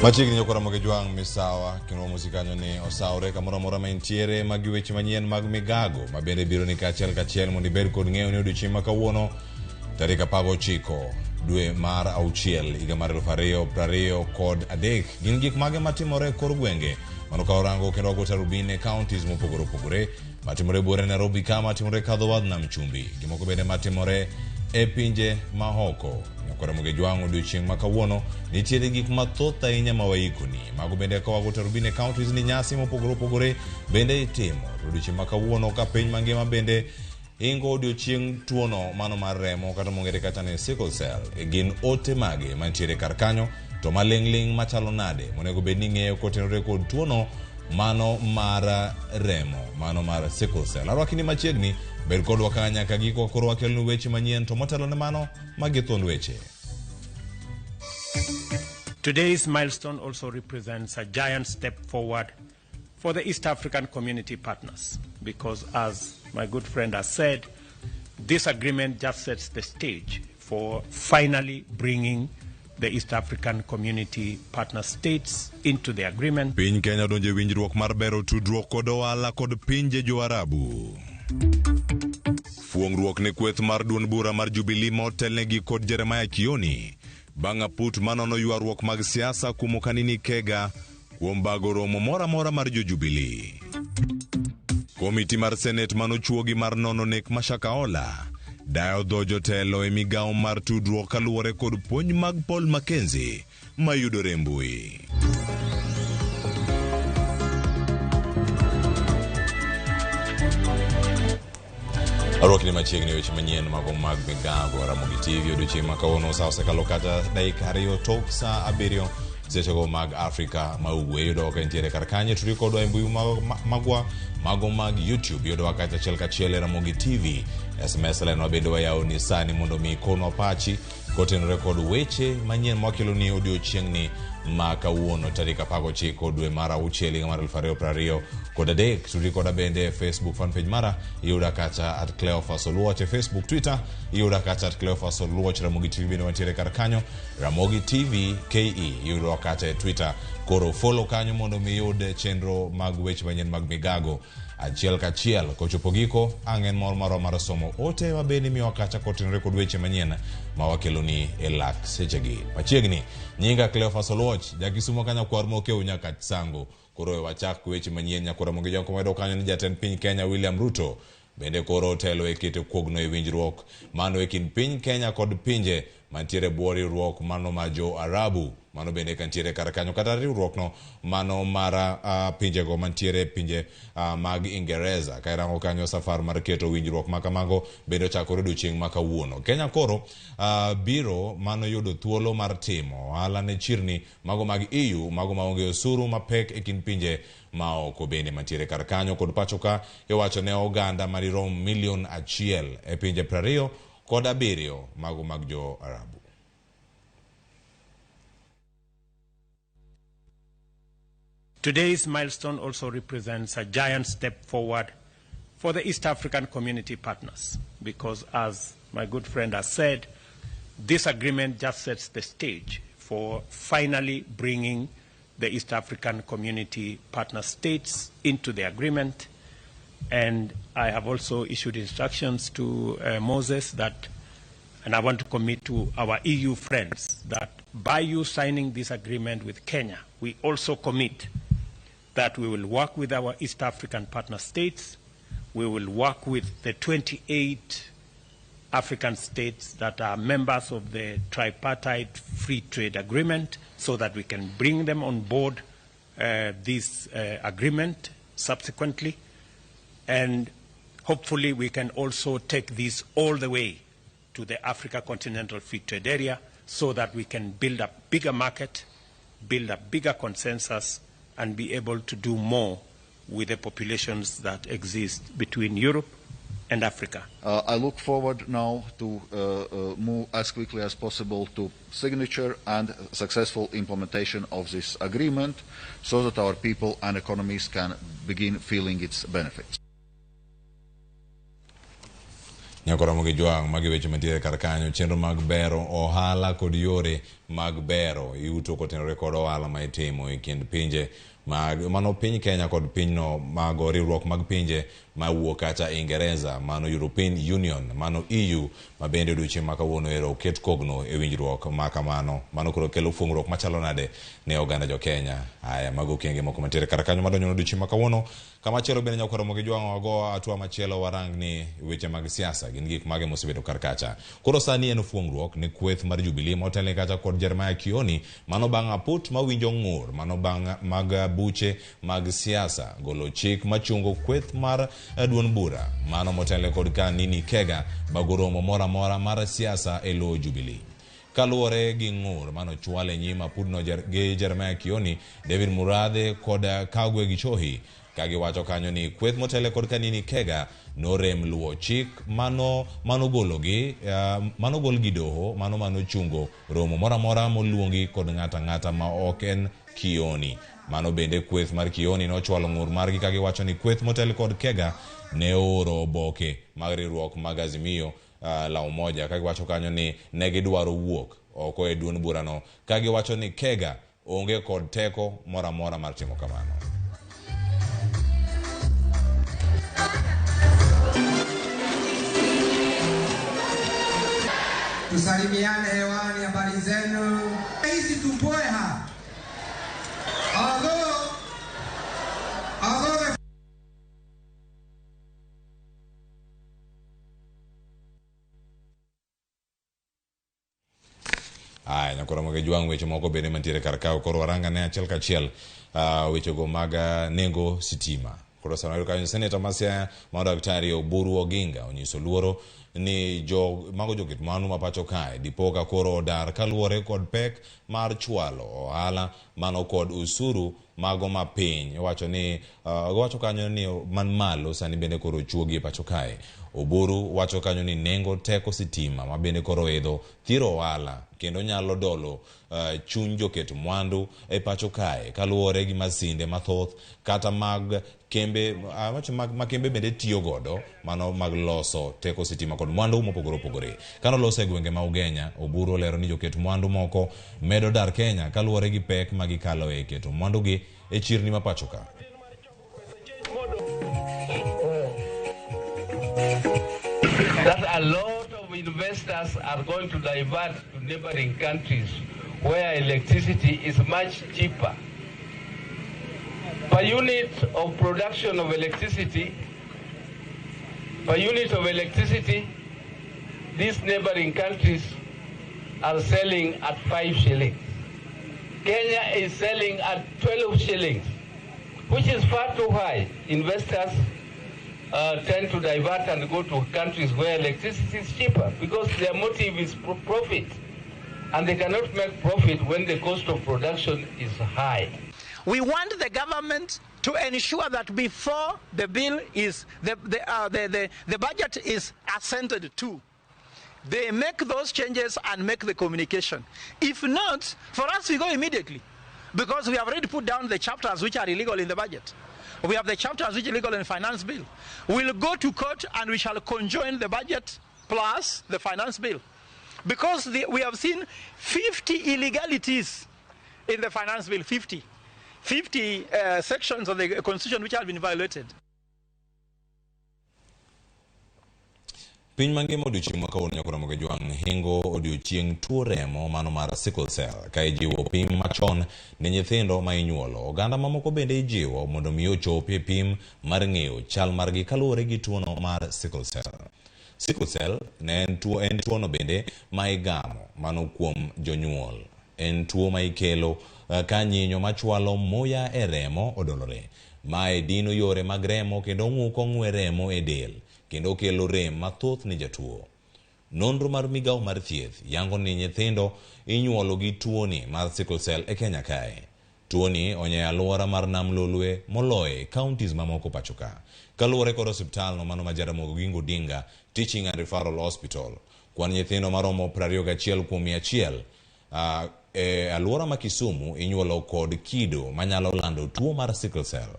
Machiegni nyokora moge jwang' misawa kendo wamosi kanyo ni osawore kamoro amora ma intiere magi weche manyien mag migago ma bende biro ni kachiel kachiel mondo ibed kod ng'eyo ni odiochieng' ma kawuono tarik 19 dwe mar auchiel higa mar 2023 gin gik mage matimore e kor gwenge mano ka orango kendo wago tarubin e counties mopogore opogore matimore buore Nairobi ka matimore kadho wadh nam chumbi gimoko bende matimore e pinje ma oko nyakore moge jwang' odiochieng' ma kawuono nitiere gik mathoth ahinya ma waikoni mago bende ka wago tarubin e counties ni nyasi mopogore opogore bende itimo to odiochieng' ma kawuono ka piny mangima bende ingo odiochieng' tuono mano mar remo kata mong'ere kata ni sickle cell gin ote mage mantiere kar kanyo to maling'ling' machalo nade monego bed ni ng'eyo kotenore kod tuono mano mar remo mano mar sickle cell arwaki ni machiegni bed kodwa ka nyaka giko koro wakelonu weche manyien to motelo ne mano magi thuond weche. Today's milestone also represents a giant step forward for the East African community partners because, as my good friend has said, this agreement just sets the stage for finally bringing the East African community partner states into the agreement. Piny Kenya odonjo e winjruok mar bero tudruok kod ohala kod pinje jo-Arabu. Fuong'ruok ne kweth mar duond bura mar Jubilee ma otelnegi kod Jeremiah Kioni bang' aput manono ywaruok mag siasa kuom Kanini Kega kuom bago romo moro amora mar jo Jubilee. Komiti mar Senet manochuogi mar nono nek ma Shakahola dayo dho jotelo e migawo mar tudruok kaluwore kod puonj mag Paul Mackenzie mayudore e mbui. Arwakni machiegni weche manyien mago mag migago Ramogi TV odiochieng' ma kawuono sa osekalo kata dakika 2 tok sa 7 sechego mag Afrika ma ugwe. Iyudowa ka intiere kar kanye tudri kodwa e mbui magwa mago mag YouTube. Iyudowa kacha achiel kachiel e Ramogi TV. SMS line wa bende wayawoni sani mondo mi ikonwa pachi kotenore kod weche manyien mwakeloni odiochieng'ni ma kawuono tarik 19 dwe mar auchiel higa mar 2023. Tudri koda bende e Facebook fan page mara iyuda kacha at Cleophas Oluoch e Facebook, Twitter iyuda kacha at Cleophas Oluoch. Ramogi TV bende wantiere kar kanyo, Ramogi TV KE iyudowa kacha e Twitter. Koro follow kanyo mondo mi iyud chenro mag weche manyien mag migago achiel kachiel. Kochopo giko ang' en mor marwa mar somo ote ma bende imiyowa kacha kotenore kod weche manyien ma wakeloni e lak sechegi machiegni. Nyinga Cleophas Oluoch, jakisumo ka nyakwar mokew nyaka Sango. Koro we wachak weche manyien nyakwar Ramogi Jwang' komedo kanyo ni jatend piny Kenya William Ruto bende koro otelo e keto kogno e winjruok mano e kind piny Kenya kod pinje mantiere bwo riwruok mano ma jo Arabu mano bende kantiere kar kanyo kata riwruok no mano mar pinjego mantiere pinje mag Ingereza. Ka irango kanyo safar mar keto winjruok ma kamago bende ochakore odiochieng' ma kawuono. Kenya koro biro mano yudo thuolo mar timo ohala ne chirni mago mag EU mago maonge osuru mapek e kind pinje ma oko bende mantiere kar kanyo kod pacho ka iwacho ne oganda madirom milion 1 e pinje 27 mago mag jo Arabu. Today's milestone also represents a giant step forward for the East African community partners because, as my good friend has said, this agreement just sets the stage for finally bringing the East African community partner states into the agreement. And I have also issued instructions to Moses that, and I want to commit to our EU friends, that by you signing this agreement with Kenya, we also commit that we will work with our East African partner states, we will work with the 28 African states that are members of the tripartite free trade agreement so that we can bring them on board this agreement subsequently. And Hopefully, we can also take this all the way to the Africa Continental Free Trade Area so that we can build a bigger market, build a bigger consensus, and be able to do more with the populations that exist between Europe and Africa. I look forward now to move as quickly as possible to signature and successful implementation of this agreement so that our people and economies can begin feeling its benefits. Nyakoromo gi jwang' magi weche mantiere kar kanyo chenro mag bero ohala kod yore mag bero yuto kotenore kod ohala ma itimo e kind pinje mag mano piny Kenya kod pinyno mag riwruok mag pinje mawuok kacha Ingereza mano European Union mano EU ma bende odiochieng' ma kawuono ero oket kogno e winjruok ma kamano mano koro kelo fuong'ruok machalo nade ne oganda jo Kenya. Aya mago okenge moko mantiere kar kanyo madonjo odiochieng' ma kawuono. Kamachielo bende nyakoromo gi jwang' wago hatua machielo warang ni weche mag siasa gin gik mage mosebedo kar kacha. Koro sani en fuong'ruok ne kweth mar Jubilee motelne kacha kod Jeremiah Kioni mano bang' aput mawinjo ng'ur mano bang' mag buche mag siasa golo chik machungo kweth mar duond bura mano motelne kod Kanini Kega bago romo moro amora mar siasa e lo Jubilee. Kaluwore gi ng'ur mano chwal e nyim apudno gi Jeremiah Kioni, David Murathe kod Kagwe Gichohi kagiwacho kanyo ni kweth motele kod Kanini Kega norem luwo chik mano manogologi manogol gi doho mano manochungo romo moro amora moluongi kod ng'ato ang'ata ma ok en Kioni. Mano bende kweth mar Kioni nochwalo ng'ur margi kagiwacho ni kweth motel kod Kega ne ooro oboke mag riwruok mag Azimio la Umoja kagiwacho kanyo ni ne gidwaro wuok oko e duond burano kagiwacho ni Kega onge kod teko moro amora mar timo kamano. Tusalimiane hewani, habari zenu. Hizi tupoeha. Although Aya nyakoromo gi jwang' weche moko bende mantiere kar kae koro waranga ne achiel kachiel wechego mag nengo sitima. Koro sama yudo kanyo seneta ma Siaya ma Daktari Oburu Oginga onyiso luoro ni jo mago joket mwandu ma pacho kae dipo ka koro odar kaluwore kod pek mar chwalo ohala mano kod usuru mago ma piny. Owacho ni owacho kanyo ni man malo sani bende koro chuogi e pacho kae. Oburu wacho kanyo ni nengo teko sitima ma bende koro idho thiro ohala kendo nyalo dolo chuny joket mwandu e pacho kae kaluwore gi masinde mathoth kata mag kembe wacho mag kembe bende tiyo godo mano mag loso teko sitima kod mwandu mopogore opogore. Kano loso e gwenge ma Ugenya, Oburu olero ni joket mwandu moko medo dar Kenya kaluwore gi pek ma gikalo e keto mwandu gi e chirni ma pacho ka. That a lot of investors are going to divert to neighboring countries where electricity is much cheaper. Per unit of production of electricity, these neighboring countries are selling at 5 shillings. Kenya is selling at 12 shillings, which is far too high. Investors tend to divert and go to countries where electricity is cheaper because their motive is profit, and they cannot make profit when the cost of production is high. We want the government to ensure that before the bill is, the budget is assented to, they make those changes and make the communication. If not, for us we go immediately, because we have already put down the chapters which are illegal in the budget. We have the chapters which are illegal in the finance bill. We'll go to court and we shall conjoin the budget plus the finance bill. Because we have seen 50 illegalities in the finance bill, 50 sections of the constitution which have been violated. Piny mangima odiochieng' ma kawuono nyakoromo gi jwang' hingo odiochieng' tuo remo mano mar sickle cell ka ijiwo pim machon ne nyithindo ma inyuolo. Oganda mamoko bende ijiwo mondo mi ochop e pim mar ng'eyo chal margi kaluwore gi tuono mar sickle cell. Sickle cell ne en tuono bende ma igamo mano kuom jonyuol. En tuo ma ikelo ka nyinyo machwalo muya e remo odolore. Mae dino yore mag remo kendo ng'uko ng'we remo e del. kendo kelo rem mathoth ne jatuo. Nonro mar migawo mar thieth yango ni nyithindo inyuolo gi tuoni mar sickle cell e Kenya kae. Tuoni onya e alwora mar Nam Lolwe moloyo e counties mamoko pacho ka. Kaluwore kod osiptal no mano ma Jaramogi Oginga Odinga Teaching and Referral Hospital, kwan nyithindo maromo 21 kuom 100 e alwora ma Kisumu inyuolo kod kido manyalo lando tuo mar sickle cell.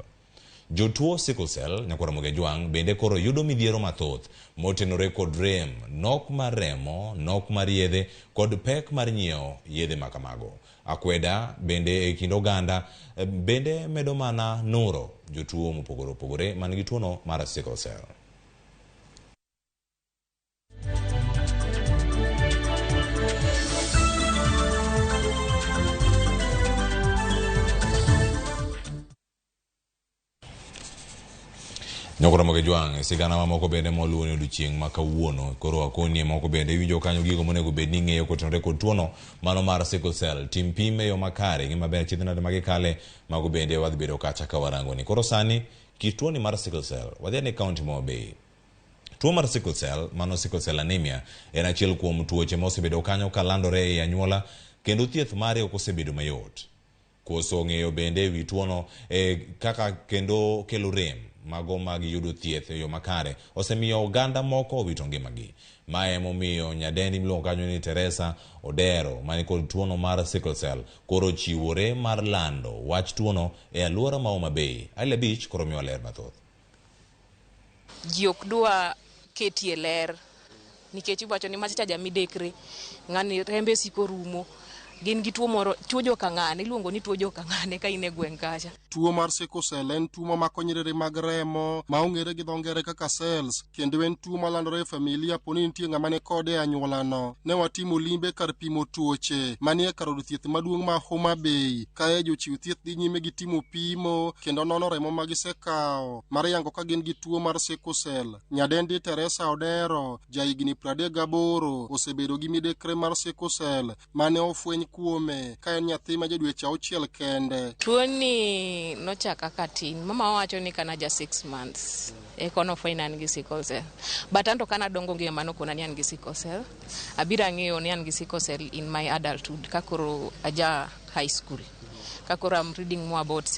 Jotuo sickle cell nyakwar Ramogi Ajwang' bende koro yudo midhiero mathoth motenore kod rem, nok mar remo, nok mar yedhe kod pek mar nyiewo yedhe makamago. Akweda bende e kind oganda bende medo mana nuro jotuo mopogore opogore man gi tuono mar sickle cell. Nyakwar Ramogi Ajwang', sigana mamoko bende moluwo ni odiochieng' ma kawuono. Koro akonie moko bende iwinjo kanyo gigo monego bed ni ing'eyo kotenore kod tuono mano mar sickle cell. Tim pim e yo makare, ng'i maber chiedh nade ma gikale, mago bende wadhi bedo kacha ka warangoni. Koro sani, kit tuoni mar sickle cell, wadhi ane kaunti ma Homa Bay. Tuo mar sickle cell, mano sickle cell anemia, en achiel kuom tuoche ma osebedo kanyo ka landore e anyuola kendo thieth mare ok osebedo mayot. Koso ng'eyo bende ewi tuono kaka kendo kelo rem mago mag yudo thieth e yo makare osemiyo oganda moko owito ngimagi. Mae emomiyo nyadendi miluongo kanyo ni Teresa Odero mani kod tuono mar sickle cell koro chiwore mar lando wach tuono e alwora ma Homa Bay. Aile Beach koro miwa ler mathoth. Ji ok dwa ketie ler nikech iwacho ni macha cha jamidekre, ng'ani rembe siko rumo, gin gi tuo moro, tuo joka ng'ane, iluongo ni tuo joka ng'ane ka in e gweng' kacha. Tuo mar sickle cell en tuo mamako nyiriri mag remo ma ong'ere gi dho ngere kaka cells, kendo en tuo malandore e familia po ni nitie ng'ama ni kode e anyuolano. Ne watimo limbe kar pimo tuoche manie kar od thieth maduong' ma Homa Bay, kae jochiw thieth dhi nyime gi timo pimo kendo nono remo ma gisekawo mar yango ka gin gi tuo mar sickle cell. Nyadendi Teresa Odero, jahigni 38, osebedo gi midekre mar sickle cell mane ofweny kuome ka en nyathi ma ja dweche 6 kende. Tuoni nochaka katin. Mama wacho ni kana ja 6 months eka nofweny an gi sickle cell. But anto kana dongo ngima mano kona ni an gi sickle cell. Abiro ang'eyo ni an gi sickle cell in my adulthood ka koro aja high school. Ka koro I'm reading more about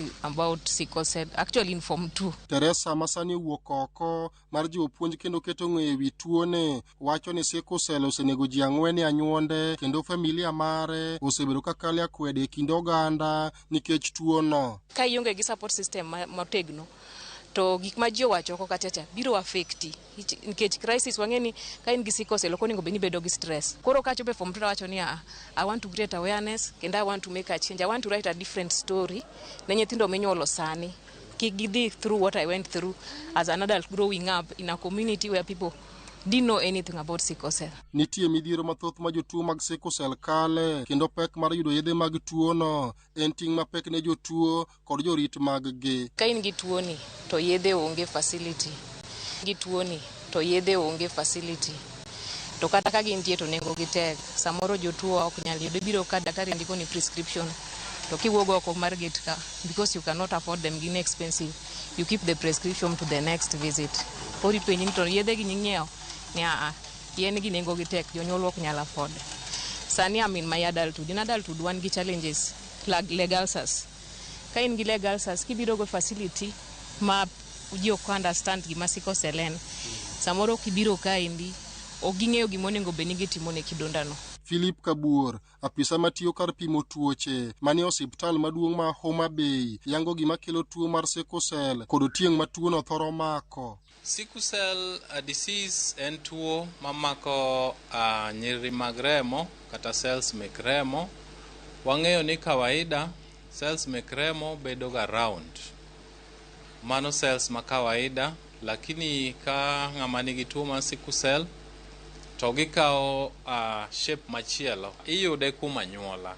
sickle cell, actually in form 2. Teresa masani owuok oko mar jiwo puonj kendo keto ng'eyo ewi tuone wacho ni sickle cell osenego ji 4 e anyuonde kendo familia mare osebedo ka kalo e akwede e kind oganda nikech tuono. Ka ionge gi support system motegno to gik ma ji owacho oko kacha cha biro affecti nikech crisis wang'e ni ka in gi sickle cell ok onego bed ni ibedo gi stress. Koro ka achopo e form 2 awacho ni I want to create awareness kendo I want to make a change. I want to write a different story ne nyithindo minyuolo sani. Kik gidhi through what I went through as an adult growing up in a community where people didn't know anything about sickle cell. Nitie midhiero mathoth ma jotuo mag sickle cell kale kendo pek mar yudo yedhe mag tuono en ting' mapek ne jotuo kod jorit mag gi. Ka in gi tuoni to yedhe onge facility. Gi tuoni to yedhe onge facility. To kata ka gintie to nengo gi tek. Samoro jotuo ok nyal yudo. Ibiro ka daktari ndiko ni prescription to kiwuok oko mar gate ka because you cannot afford them, gin expensive. You keep the prescription to the next visit. Koro ipenji ni to yedhe gi nying'iewo ni a yien gi nengo gi tek, jonyuol ok nyal afford. Sani I'm in my adulthood. In adulthood wan gi challenges like leg ulcers. Ka in gi leg ulcers kibiro go facility ma ji ok understand gima sickle cell en. Samoro kibiro kaendi ok ging'eyo gima onego bed ni gitimo ne kidondano. Philip Kabuor, apisa matiyo kar pimo tuoche manie osiptal maduong' ma Homa Bay, yango gima kelo tuo mar sickle cell kod otieng' ma tuono thoro mako. Sickle cell disease en tuo mamako nyiriri mag remo kata cells mek remo. Wang'eyo ni kawaida cells mek remo bedo ga round. Mano cells ma kawaida, lakini ka ng'ama nigi tuo mar sickle cell to gikawo shape machielo. Iyude kuom anyuola.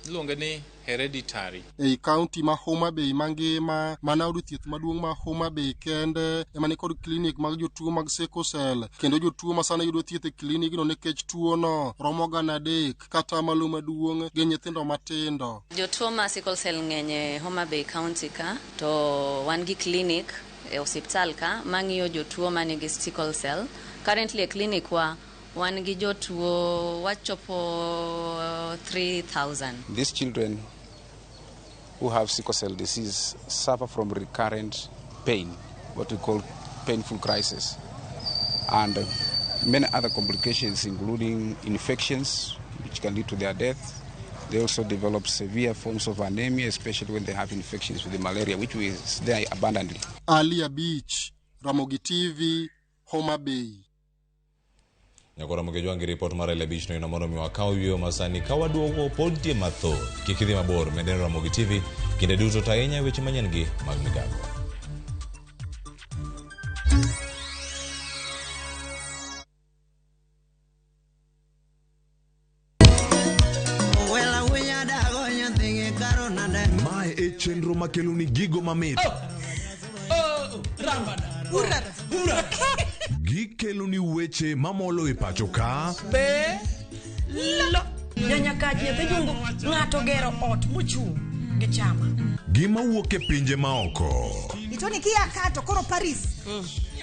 Iluonge ni hereditary. Ei kaunti ma Homa Bay mangima, mana od thieth maduong' ma Homa Bay kende ema nikod klinik mag jotuo mag sickle cell, kendo jotuo ma sani yudo thieth e klinikno nikech tuono romo 300 kata malo maduong' gi nyithindo matindo. Jotuo ma sickle cell ng'eny e Homa Bay County ka, to wan gi klinik e osiptal ka mang'iyo jotuo manigi sickle cell. Currently e clinic wa wan gi jotuo wachopo 3000. These children who have sickle cell disease suffer from recurrent pain, what we call painful crisis, and many other complications, including infections, which can lead to their death. They also develop severe forms of anemia, especially when they have infections with the malaria, which is there abundantly. Ali Abich, Ramogi TV, Homa Bay. Nyakora Ramogi report mar Ali Abich no ino mondo mi wakaw yueyo masani ka waduogo pod nitie mathoth. Kik idhi mabor, med neno Ramogi TV kinde duto to ahinya weche manyien gi mag migago. Mae e chenro makeloni gigo mamit. Gikeloni weche mamolo e pacho ka. Be lo nyanyakach nyathi jungu ng'ato gero ot mochung' gi chama. Gima wuok e pinje maoko. Itoni kia kato koro Paris.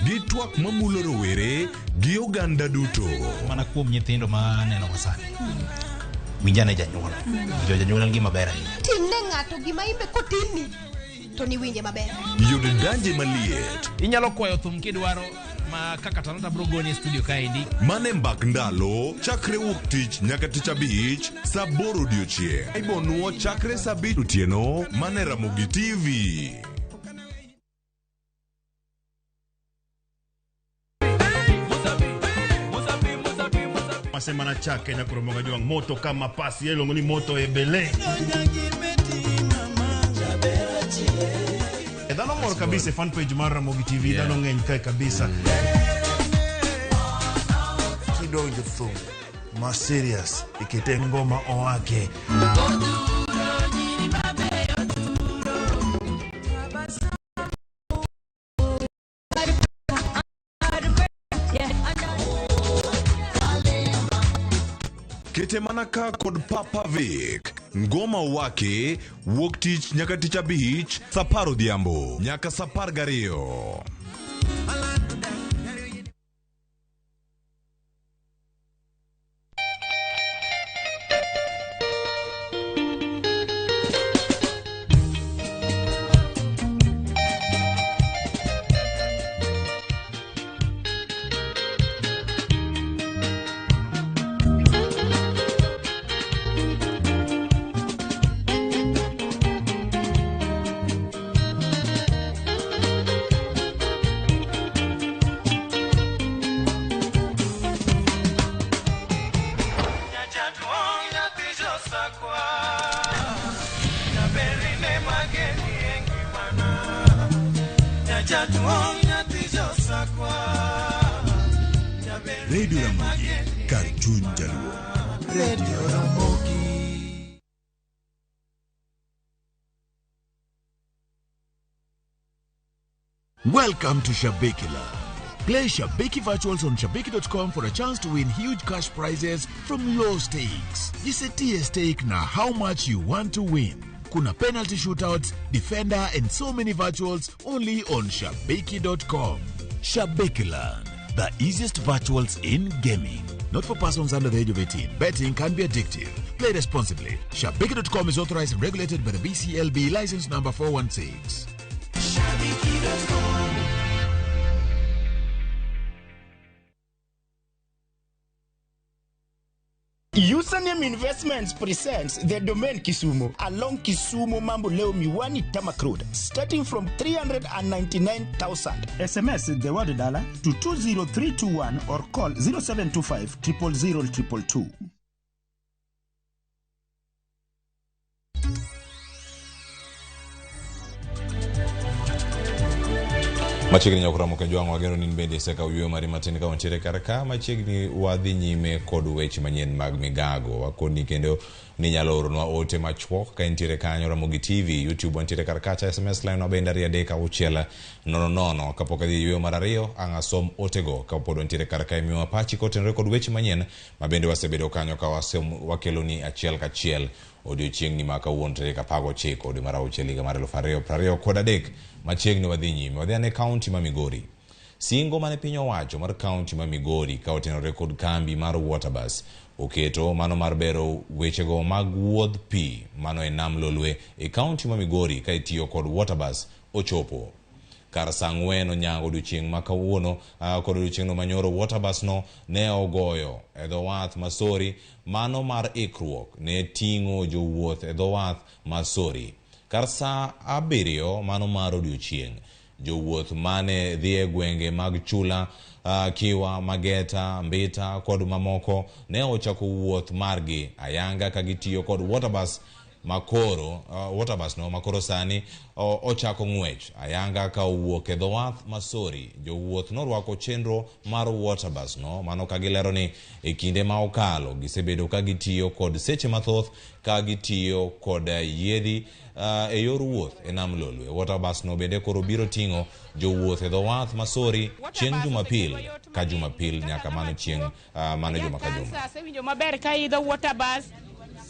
Gi twak mamulo rowere gi oganda duto. Mana kuom nyithindo ma aneno sani. Winjane janyuol. Jo janyuol en gima ber ahinya. Timne ng'ato gima imbe kotimni to niwinje maber. Yud danje maliet. Inyalo kwayo thum kidwaro ma kaka Talanta bro goni e studio kaendi. Mane mbak ndalo chakre wuok tich nyaka tich abich saa aboro odiochieng'. Ibonuo chakre saa abich otieno mane Ramogi TV. Masema na chake na kuromoga juang moto kama pasi yelongo ni moto ebele. Dhano mor kabisa fan page mar Ramogi TV, dhano ng'eny kae kabisa. Kidonjo thum ma serious ikete ngoma owake. Kete mana ka kod Papa Vic. Ngoma wake wuok tich nyaka tich abich saa apar odhiambo nyaka saa apar gariyo. Radio Ramogi, kar chuny Jaluo. Radio Ramogi. Welcome to Shabiki Land. Play Shabiki Virtuals on Shabiki.com for a chance to win huge cash prizes from low stakes. Jisetie stake na how much you want to win. Kuna penalty shootouts, defender and so many virtuals only on Shabiki.com. Shabiki Land, the easiest virtuals in gaming. Not for persons under the age of 18. Betting can be addictive. Play responsibly. Shabiki.com is authorized and regulated by the BCLB license number 416. Shabiki.com. Username Investments presents the Domain Kisumu along Kisumu Mamboleo Miwani Tamak Road, starting from 399,000. SMS the word dollar to 20321 or call 0725 000 222. Machiegni nyakora Mokenjwang' wageno ni in bende isekawo yueyo mari matin ka wantiere kar ka machiegni wadhi nyime kod weche manyien mag migago wakoni kendo ni inyalo oronwa ote machuok ka intiere kanyo Ramogi TV YouTube wantiere kar kacha SMS line wa bende 236 00 kapok adhi yueyo mar ariyo ang' asom otego kapod wantiere kar ka imiyowa pachi kotenore kod weche manyien ma bende wasebedo kanyo ka wakeloni achiel kachiel odiochieng'ni ma kawuono tarik 19 dwe mar auchiel higa mar 2023. Machiegni wadhi nyime, wadhi ane kaunti ma Migori. Singo mane piny owacho mar kaunti ma Migori ka otenore kod kambi mar Waterbus oketo mano mar bero wechego mag wuodh pi mano e nam Lolwe e kaunti ma Migori ka itiyo kod Waterbus ochopo. Kar saa 4 onyango odiochieng' ma kawuono kod odiochieng'no manyoro Waterbus no ne ogoyo e dho wath ma Sori mano mar ikruok ne ting'o jowuoth e dho wath ma Sori. Kar saa 7 mano mar odiochieng' jowuoth mane dhi e gwenge mag Chula, Kiwa, Mageta, Mbita kod mamoko ne ochako wuoth margi ayanga ka gitiyo kod Waterbus makoro Waterbus no makoro sani ochako ng'wech ayanga ka owuok e dho wath ma Sori. Jowuoth norwako chenro mar Waterbus no mano ka gilero ni e kinde ma okalo gisebedo ka gitiyo kod seche mathoth ka gitiyo kod yiedhi e yor wuoth e nam Lolwe. Waterbus no bende koro biro ting'o jowuoth e dho wath ma Sori chieng' Jumapil ka Jumapil nyaka mano chieng' mano juma ka juma. Asewinjo maber ka idho Waterbus.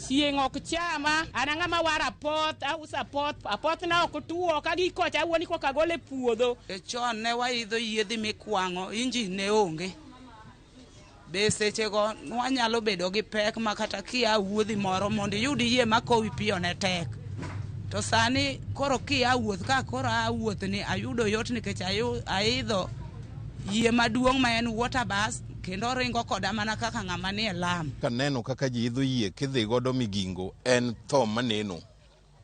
Chieng' ok chama, an ang'ama waro apoth, auso apoth, apoth na ok tuo, ka gikocha awuon koka agole puodho. E chon ne waidho yiedhi mikwang'o, injin ne onge. Be sechego wanyalo bedo gi pek ma kata kia wuodhi moro mondo iyud yie makowi piyo ne tek. To sani koro kia wuoth ka koro aa wuoth ni ayudo yot nikech aidho yie maduong' ma en Waterbus kendo oringo koda mana kaka ng'ama nie lam. Kaneno kaka ji idho yie kidhi godo Migingo en tho maneno.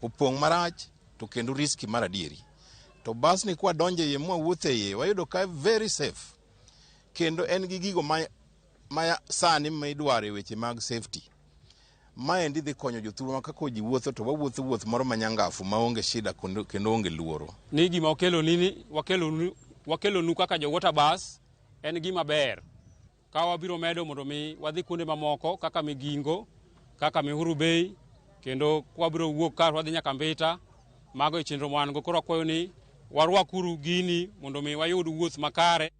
Opong' marach to kendo riski mar adieri. To bas ni kwa donje iye mwawuothe iye wayudo ka very safe. Kendo en gi gigo ma sani midwaro e weche mag safety. Maendi dhi konyo jothurwa kaka ji wuotho to wawuotho wuoth moro manyangafu maonge shida kendo onge luoro. Ni gima okelo nini wakelonu kaka jo Waterbus en gima ber. Ka wabiro medo mondo mi wadhi kuonde mamoko kaka Migingo, kaka Mihuru Bay, kendo wabiro wuok ka wadhi nyaka Mbita. Mago e chenro ma wan go. Koro akwayo ni warwakuru gini mondo mi wayud wuoth makare.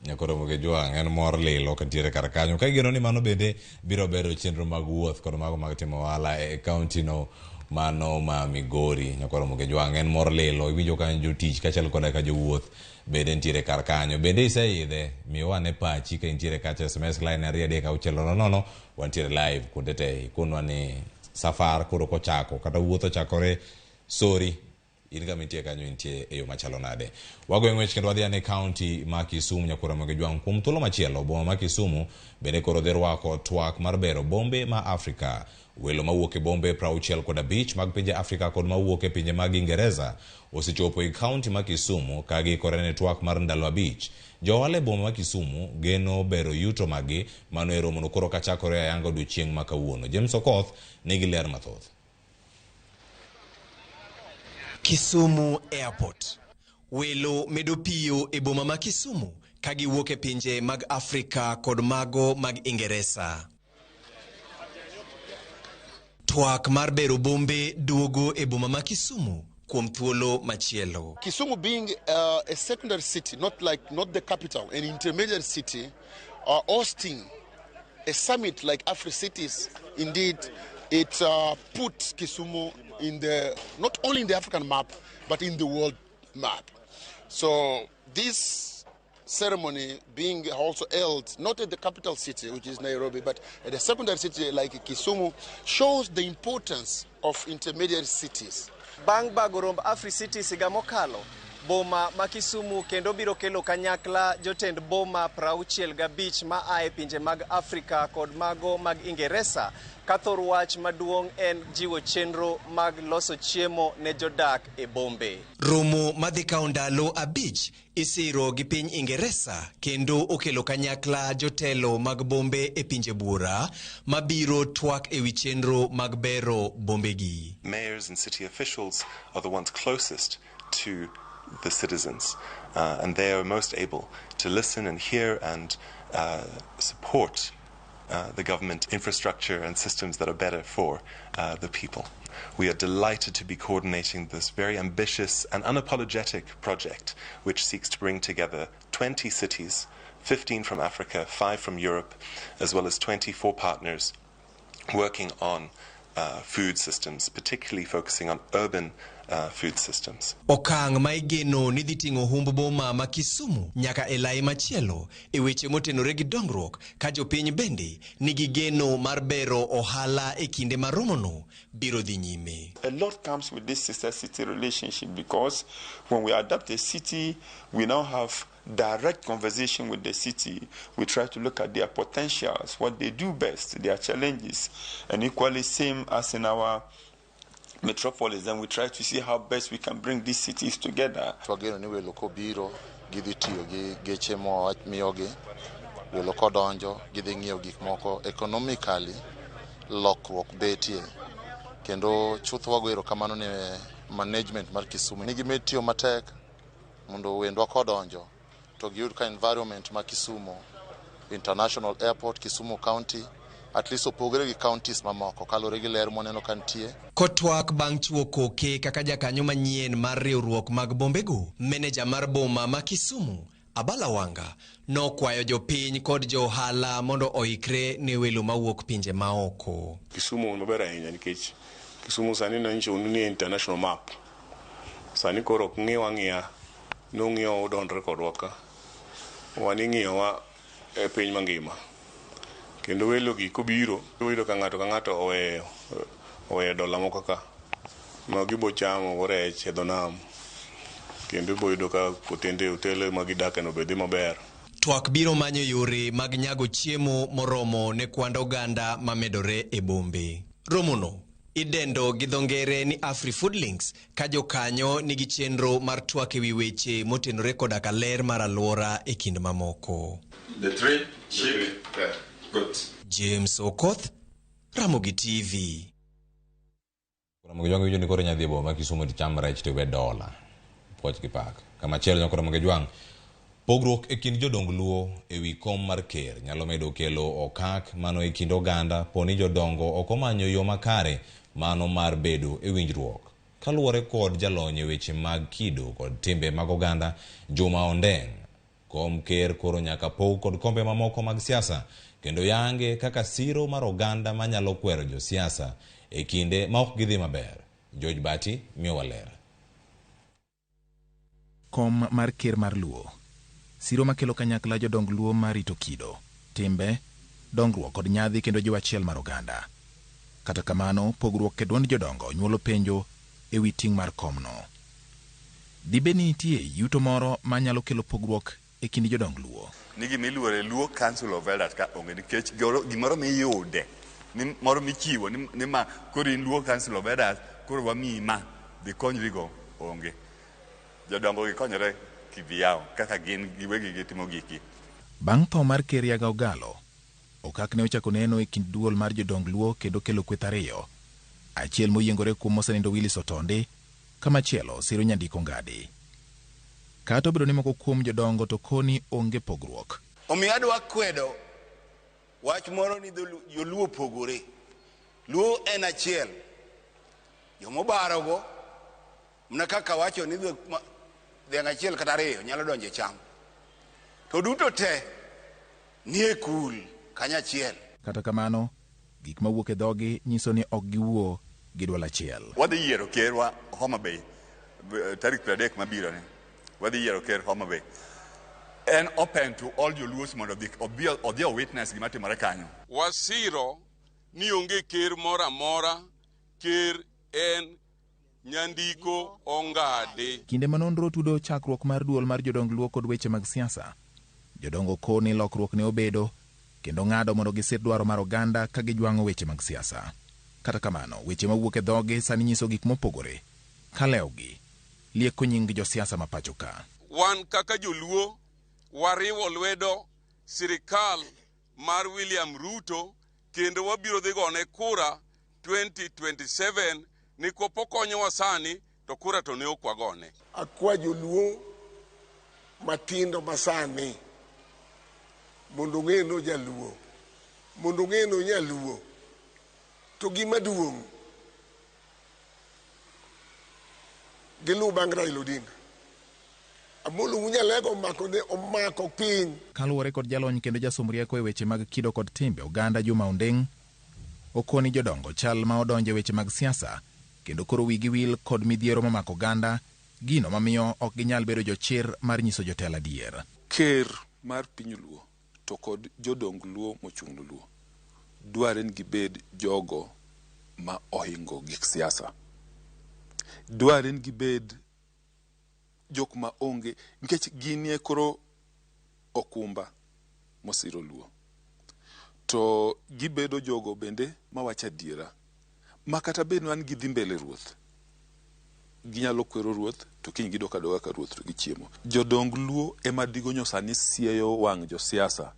Nyakoro Mugejwang' en mor lilo kantiere kar kanyo. Ka igeno ni mano bende biro bero chenro mag wuoth kod mago mag timo ohala e kaunti no mano ma Migori. Nyakoro Mugejwang' en mor lilo. Iwinjo ka jotich kaachiel koda ka jowuoth bende nitiere kar kanyo. Bende iseidhe, miwa ane pachi ka intiere kacha. SMS line 2 3 6 0 0. Wantiere live kuonde te. Ikonwa ni safar koro kochako kata wuoth ochakore Sori. In kama intie kanyo intie e yo machalo nade. Wagoyo ng'wech kendo wadhi ane kaunti ma Kisumu. Nyakoro Mugejwang' kuom thuolo machielo boma ma Kisumu bende koro dhi rwako twak mar bero bombe ma Afrika. Welo mawuok e bombe 65 mag pinje Afrika kod mawuok e pinje mag Ingereza osechopo e kaunti ma Kisumu ka giikore ne twak mar ndalo 5. Jo ohala e boma ma Kisumu geno bero yuto maggi mano e romono koro kachakore ayanga odiochieng' ma kawuono. James Okoth nigi ler mathoth. Kisumu Airport. Welo medo piyo e boma ma Kisumu ka giwuok e pinje mag Afrika kod mago mag Ingeresa. Twak mar bero bombe duogo e boma ma Kisumu kuom thuolo machielo. Kisumu being a secondary city, not the capital, an intermediate city, hosting a summit like AfriCities, indeed, it puts Kisumu in the not only in the African map, but in the world map. So this ceremony being also held not at the capital city, which is Nairobi, but at a secondary city like Kisumu, shows the importance of intermediate cities. Bang' bago romb AfriCities higa mokalo, boma ma Kisumu kendo biro kelo kanyakla jotend boma 65 ma a e pinje mag Afrika kod mago mag Ingeresa. Ka thor wach maduong' en jiwo chenro mag loso chiemo ne jodak e bombe. Romo madhi kawo ndalo 5 isiro gi piny Ingeresa kendo okelo kanyakla jotelo mag bombe e pinje buora mabiro twak ewi chenro mag bero bombegi. Mayors and city officials are the ones closest to the citizens, and they are most able to listen and hear and support the government infrastructure and systems that are better for the people. We are delighted to be coordinating this very ambitious and unapologetic project, which seeks to bring together 20 cities, 15 from Africa, 5 from Europe, as well as 24 partners working on food systems, particularly focusing on urban food systems. Okang' ma igeno ni dhi ting'o humb boma ma Kisumu nyaka e lai machielo e weche motenore gi dongruok ka jopiny bende nigi geno mar bero ohala e kinde ma romono biro dhi nyime. A lot comes with this sister city relationship because when we adopt a city, we now have direct conversation with the city. We try to look at their potentials, what they do best, their challenges, and equally same as in our metropolis. Then we try to see how best we can bring these cities together. Wageno ni welo kobiro gidhi tiyo gi geche miyogi welo kodonjo gidhi ng'iewo gik moko economically lokruok betie kendo chutho wago erokamano ne management mar Kisumu ni gimed tiyo matek mondo wendwa kodonjo to giyud ka environment ma Kisumu International Airport, Kisumu County at least opogore gi counties mamoko kaluwore gi ler mwaneno ka nitie. Kotwak bang' chiwo koke kaka jakanyo manyien mar riwruok mag bombego, meneja mar boma ma Kisumu, Abala Wanga, nokwayo jopiny kod jo ohala mondo oikre ne welo mawuok pinje maoko. Kisumu maber ahinya nikech Kisumu sani nanyiso ni international map. Sani koro ok ng'iwa ang'iya, nong'iyo udondre kodwa ka. Wan ing'iyowa e piny mangima. Kendo welo gi kobiro, iyudo ka ng'ato ka ng'ato oweyo dola moko ka ma gibo chamo go rech e dho nam. Kendo ibo yudo ka otende otele ma gidake no be dhi maber. Twak biro manyo yore mag nyago chiemo moromo ne kwand oganda mamedore e bombe. Romono idendo gi dho ngere ni Afri Food Links ka jokanyo nigi chenro mar twak ewi weche motenore koda ka ler mar alwora e kind mamoko. The three sheep, yeah. Good. James Okoth, Ramogi TV. Ramogi Jwang' winjo ni koro inyalo dhi e boma ma Kisumu to icham rech to iwe dola. Puoch gi pak. Kamachielo nyako Ramogi Jwang', pogruok e kind jodong Luo e wi kom mar ker nyalo medo kelo okak mano e kind oganda poni jodongo ok omanyo yo makare mano mar bedo e winjruok. Kaluwore kod jalony e weche mag kido kod timbe mag oganda Juma Ondeng', kom ker koro nyaka pog kod kombe mamoko mag siasa kendo yange kaka siro mar oganda manyalo kwero josiasa e kinde ma ok gidhi maber. George Bati miyowa ler. Kom mar ker mar Luo. Siro makelo kanyakla jodong Luo mar rito kido, timbe, dongruok kod nyadhi kendo jiwo achiel mar oganda. Kata kamano, pogruok e duond jodongo nyuolo penjo e wi ting' mar komno. Dibed ni nitie yuto moro manyalo kelo pogruok e kind jodong Luo? Ni gima iluoro Luo Council of Elders ka onge nikech gimoro miyude ni moro michiwo ni ma koro in Luo Council of Elders koro wamiyi ma dhi konyrigo onge. Jodongo gikonyore kivyao kaka gin giwegi gitimo gikgi. Bang' tho mar Ker Yaga Ogalo, okak ne ochako neno e kind duol mar jodong Luo kendo kelo kweth ariyo. Achiel moyiengore kuom mosenindo Willis Otondi, kamachielo siro Nyandiko Ngadi. Kata obedo ni moko kuom jodongo to koni onge pogruok. Omiyo adwa kwedo wach moro ni joluo opogore. Luo en achiel. Jomobarogo mana kaka wacho ni dhiang' achiel kata ariyo nyalo donjo e cham. To duto te nie kul kanyachiel. Kata kamano, gik mawuok e dhogi nyiso ni ok giwuo gi dwol achiel. Wadhi yiero kerwa Homa Bay tarik 30 mabiro ni. Wadhi yiero ker Homa Bay. En open to all joluos mondo odhi o witness gima timore kanyo. Wasiro ni onge ker moro amora, ker en Nyandiko Ongadi. Kinde ma nonro tudo chakruok mar duol mar jodong Luo kod weche mag siasa, jodongo koni lokruok ne obedo kendo ng'ado mondo gisir dwaro mar oganda ka gijwang'o weche mag siasa. Kata kamano, weche mawuok e dhogi sani nyiso gik mopogore ka lewgi lieko nying josiasa ma pacho ka. Wan kaka joluo wariwo lwedo sirikal mar William Ruto kendo wabiro dhi gone kura 2027 ni kopo konyowa sani to kura to ne ok wagone. Akwa joluo matindo masani mondo ong'e no jaluo, mondo ong'e no nyaluo, to gima duong' giluw bang' Raila Odinga. Amolo Munyalego omako piny. Kaluwore kod jalony kendo jasom rieko e weche mag kido kod timbe oganda Juma Ondeng', Okoni jodongo chal ma odonjo e weche mag siasa kendo koro wigi wil kod midhiero momako oganda, gino mamiyo ok ginyal bedo jochir mar nyiso jotelo adier. Ker mar piny Luo to kod jodong Luo mochung' ne Luo dware ni gibed jogo ma ohingo gik siasa. Dware ni gibed jok ma onge nikech ginie koro okumba mosiro Luo. To gibedo jogo bende mawacho adiera ma kata bed ni gidhi mbele ruoth, ginyalo kwero ruoth to kiny gidok adoga ka ruoth to gichiemo. Jodong Luo ema digonyo sani sieyo wang' josiasa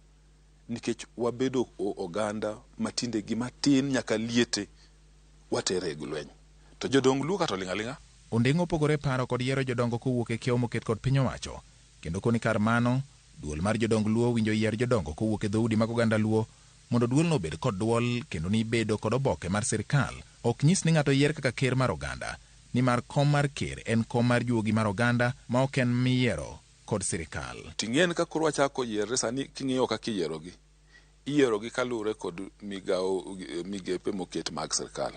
nikech wabedo oganda matinde gima tin nyaka liete watere e lweny. To jodong Luo kata oling' aling'a. Onding'o opogore paro kod yiero jodongo kowuok e kiewo moket kod piny owacho, kendo koni kar mano, duol mar jodong Luo winjo yier jodongo kowuok e dhoudi mag oganda Luo mondo duolno obed kod duol kendo ni bedo kod oboke mar sirkal ok nyis ni ng'ato yier kaka ker mar oganda, nimar kom mar ker en kom mar juogi mar oganda ma ok en miyiero kod sirkal. Ting'en ka koro wachako yierre sani king'iyo kaka iyierogi, iyierogi kaluwore kod migawo migepe moket mag sirkal.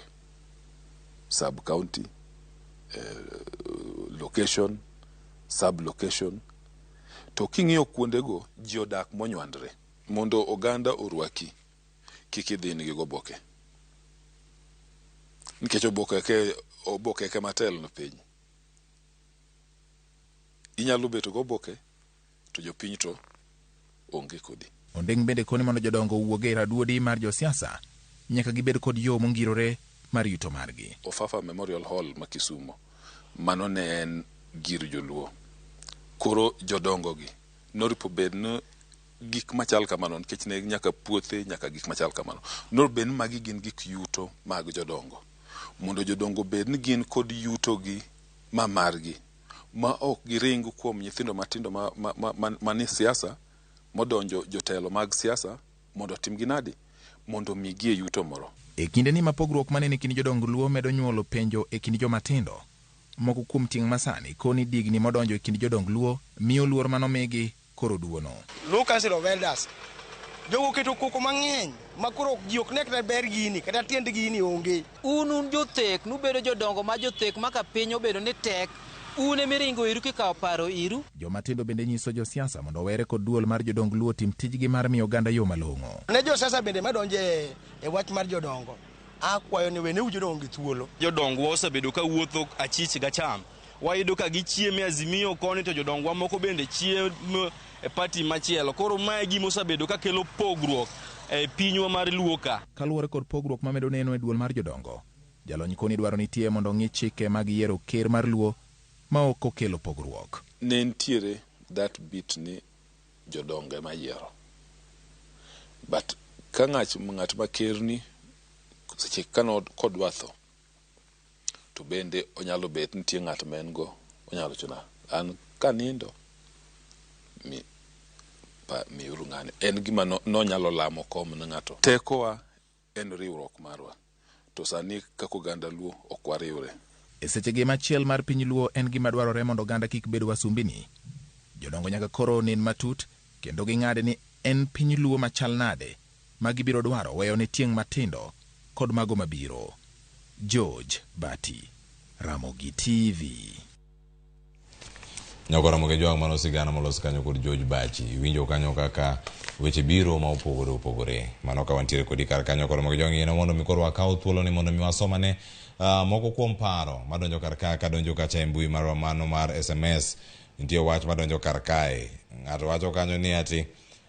Sub county, location, sub location. To king'iyo kuondego ji odak monywandre. Mondo oganda orwaki, kik idhi nigi goboke. Nikech oboke ke matel no piny. Inyalo beto goboke to jopiny to onge kodi. Onding' bende koni mondo jodongo owuog e raduodi mar josiasa, nyaka gibed kod yo mongirore mar yuto margi. Ofafa Memorial Hall ma Kisumo, mano ne en gir joluo. Koro jodongo gi noripo bed ni gik machal kamano nikech ne nyaka puothe nyaka gik machal kamano. Noripo bed ni magi gin gik yuto mag jodongo. Mondo jodongo bed ni gin kod yuto gi ma margi ma ok giring kuom nyithindo matindo ma siasa modonjo jotelo mag siasa mondo otim gi nadi mondo migie yuto moro. E kinde ni ma pogruok manene e kind jodong Luo medo nyuolo penjo e kind joma tindo, moko kuom tieng' masani koni digni modonjo e kind jodong Luo miyo luor manomigi koro duono. Luo Council of Elders jogo oketo koko mang'eny ma koro ji ok ne kata ber gini kata tiend gini onge. Un jothek nubedo jodongo ma jothek ma ka piny obedo ni tek un emiringo iru kikawo paro iru. Joma tindo bende nyiso josiasa mondo owere kod duol mar jodong Luo tim tijgi mar miyo oganda yo malong'o. Ne josiasa bende madonjo e wach mar jodongo, akwayo ni weneu jodongo gi thuolo. Jodongwa osebedo ka wuotho achich gacham. Wayudo ka gichiemo e Azimio koni to jodongwa moko bende chiemo e party machielo. Koro mae gima osebedo ka kelo pogruok e pinywa mar Luo ka. Kaluwore kod pogruok mamedo neno e duol mar jodongo, jalony koni dwaro nitie mondo ong'i chike mag yiero ker mar Luo ma ok okelo pogruok. Ne nitiere that bit ni jodongo ema yiero. But ka ng'at ma kerni seche kano kodwa tho to bende onyalo bet nitie ng'at ma en go onyalo wacho an kanindo miuru ng'ani en gima nonyalo lamo kom ne ng'ato. Tekowa en riwruok marwa to sani kaka oganda Luo ok wariwre. E sechegi machiel mar piny Luo en gima dwarore mondo oganda kik bed wasumbini. Jodongo nyaka koro nen matut kendo ging'ad ni en piny Luo machal nade ma gibiro dwaro weyo ne tieng' matindo kod mago mabiro. George Bati, Ramogi TV. Nyako Ramogi Jwang' mano sigana molos kanyo kod George Bachi. Iwinjo kanyo kaka weche biro ma opogore opogore. Mano ka wantiere kodi kar kanyo kod Ramogi Jwang' yiena mondo mi koro wakaw thuolo ni mondo mi wasomane moko kuom paro madonjo kar ka kadonjo kacha e mbui marwa mano mar SMS. Nitie wach madonjo kar kae. Ng'ato wacho kanyo ni ati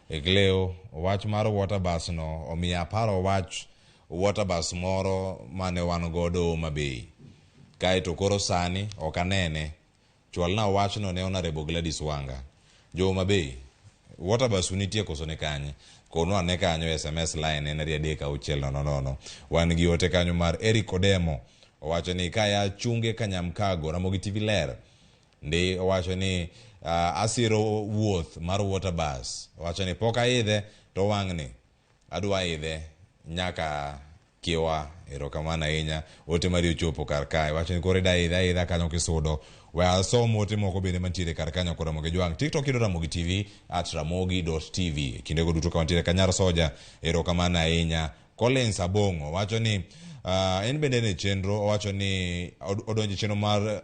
Cleo, wach mar water bus no omiyo aparo wach water bus moro mane wan godo Homa Bay. Kaeto koro sani ok anene. Chwalna wachno ne Honorable Gladys Wanga. Jo Homa Bay, water bus nitie koso ni kanye? Konwa ane kanyo SMS line en 2 3 6 0 0. Wan gi ote kanyo mar Eric Odemo. Owacho ni kaya chunge Kanyamkago Ramogi TV ler. Ndi owacho ni asiro wuoth mar water bus. Owacho ni pok aidhe to wang'ni adwa idhe nyaka kiwa. Erokamano ahinya. Ote mari ochopo kar kae. Wacho ni koro ida idha idha kanyo kisudo. We asom ote moko bende mantiere kar kanyo kod Ramogi Jwang'. TikTok yudo Ramogi TV @ramogi.tv. Kindego duto ka wantiere Kanyar Soja. Erokamano ahinya. Collins Abong'o wacho ni en bende ne chenro, owacho ni odonjo e chenro mar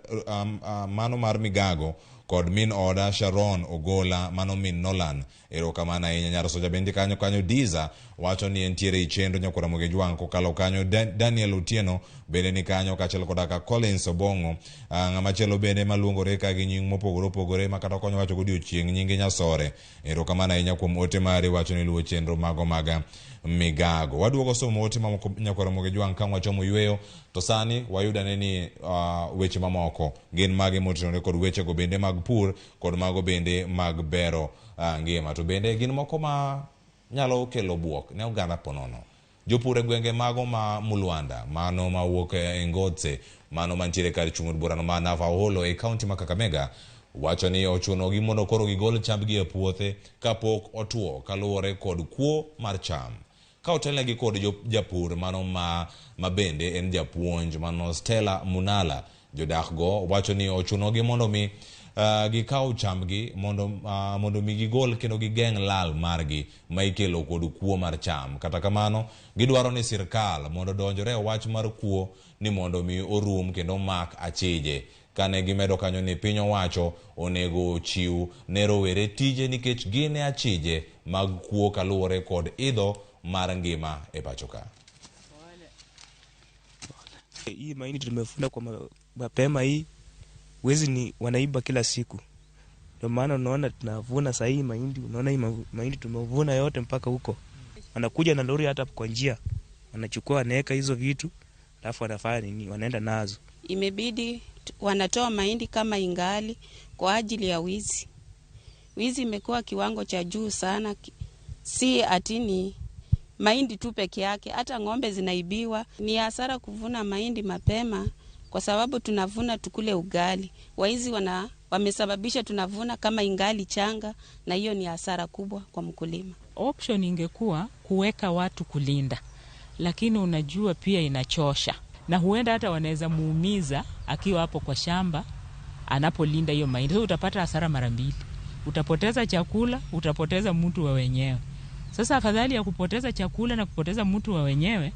mano mar migago kod min oda Sharon Ogola, mano min Nolan. Erokamano ahinya. Nyar Soja bende kanyo kanyo. Diza wacho ni entiere e chenro nyakwar Ramogi Jwang' kokalo kanyo. Daniel Otieno bende ni kanyo kaachiel koda ka Collins Obong'o. Ng'ama chielo bende maluongore ka gi nying mopogore opogore ma kata konyo wacho godiochieng' nyinge Nyasore. Erokamano ahinya kuom ote mari, wacho ni luwo chenro mago mag migago. Waduogo somo ote mamoko nyakwar Ramogi Jwang' ka wachomo yweyo, to sani wayudane ni weche mamoko gin mage motenore kod wechego bende mag pur kod mago bende mag bero ngima, to bende gin moko ma nyalo kelo buok ne oganda ponono. Jopur e gwenge mago ma Mulwanda, mano mawuok e Ngotse, mano mantiere kar chung' od burano ma Navakholo e kaunti ma Kakamega, wacho ni ochunogi mondo koro gigol chambgi e puothe kapok otuo kaluwore kod kuo mar cham. Ka otelnegi kod japur mano ma bende en japuonj mano Stella Munala, jodak go wacho ni ochunogi mondo mi gikaw chambgi mondo mi gigol kendo gigeng' lal margi ma ikelo kod kuo mar cham. Kata kamano, gidwaro ni sirkal mondo odonjore e wach mar kuo ni mondo mi orum kendo mak achije. Kane gimedo kanyo ni piny owacho onego ochiw ne rowere tije nikech gin e achije mag kuo kaluwore kod idho mar ngima e pacho ka. Hii mahindi tumevuna kwa mapema hii, wezi ni wanaiba kila siku. Ndio maana unaona tunavuna saa hii mahindi, unaona hii mahindi tumevuna yote mpaka huko. Wanakuja na lori hata kwa njia, wanachukua wanaweka hizo vitu, alafu wanafanya nini, wanaenda nazo. Imebidi wanatoa mahindi kama ingali kwa ajili ya wizi. Wizi imekuwa kiwango cha juu sana, si ati ni mahindi tu peke yake, hata ng'ombe zinaibiwa. Ni hasara kuvuna mahindi mapema kwa sababu tunavuna tukule ugali. Waizi wamesababisha tunavuna kama ingali changa, na hiyo ni hasara kubwa kwa mkulima. Option ingekuwa kuweka watu kulinda, lakini unajua pia inachosha, na huenda hata wanaweza muumiza akiwa hapo kwa shamba anapolinda hiyo mahindi. So utapata hasara mara mbili, utapoteza chakula, utapoteza mtu wa wenyewe. Sasa afadhali ya kupoteza chakula na kupoteza mtu wa wenyewe,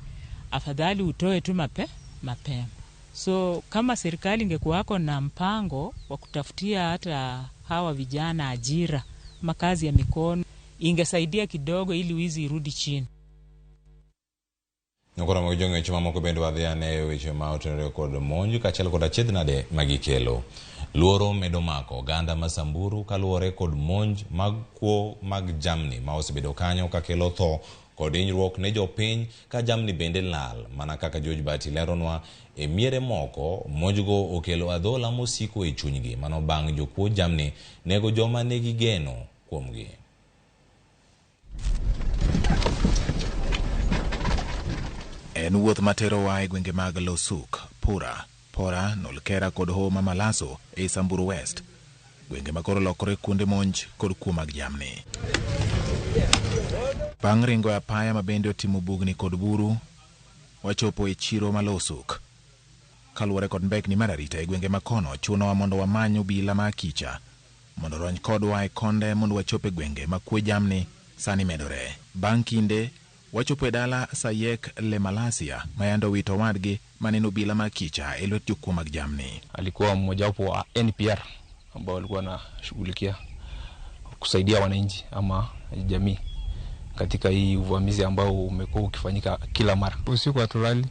afadhali utoe tu mapema. So kama serikali ingekuwako na mpango wa kutafutia hata hawa vijana ajira, makazi ya mikono, ingesaidia kidogo ili wizi irudi chini. Nyakora mag jong'e weche mamoko bende wadhi ane weche ma otenore kod monj kaachiel kod achiedh nade magikelo. Luoro medo mako oganda ma Samburu kaluwore kod monj mag kuo mag jamni ma osebedo kanyo kakelo tho kod hinyruok ne jopiny ka jamni bende lal. Mana kaka George Bati leronwa, e miere moko monjgo okelo adhola mosiko e chunygi, mano bang' jokuo jamni nego joma nigi geno kuomgi. En wuoth materowa e gwenge mag Losuk, Pura, Pora, Nolkera kod Hoho ma Malaso e Samburu West, gwenge ma koro lokore kuonde monj kod kuo mag jamni. Bang' ringo e apaya ma bende otimo bugni kod buru, wachopo e chiro ma Losuk. Kaluwore kod mbekni mar arita e gwenge ma kono, chunowa mondo wamany obila ma akicha mondo rony kodwa e konde mondo wachop e gwenge ma kwe jamni sani medore. Bang' kinde wachopo e dala Sayek Lemalasia ma yande owito owadgi mane obila ma akicha e lwet jokuo mag jamni. Alikuwa mmojawapo wa NPR ambao walikuwa wanashughulikia kusaidia wananchi ama jamii katika hii uvamizi ambao umekuwa ukifanyika kila mara. Usiku hatulali,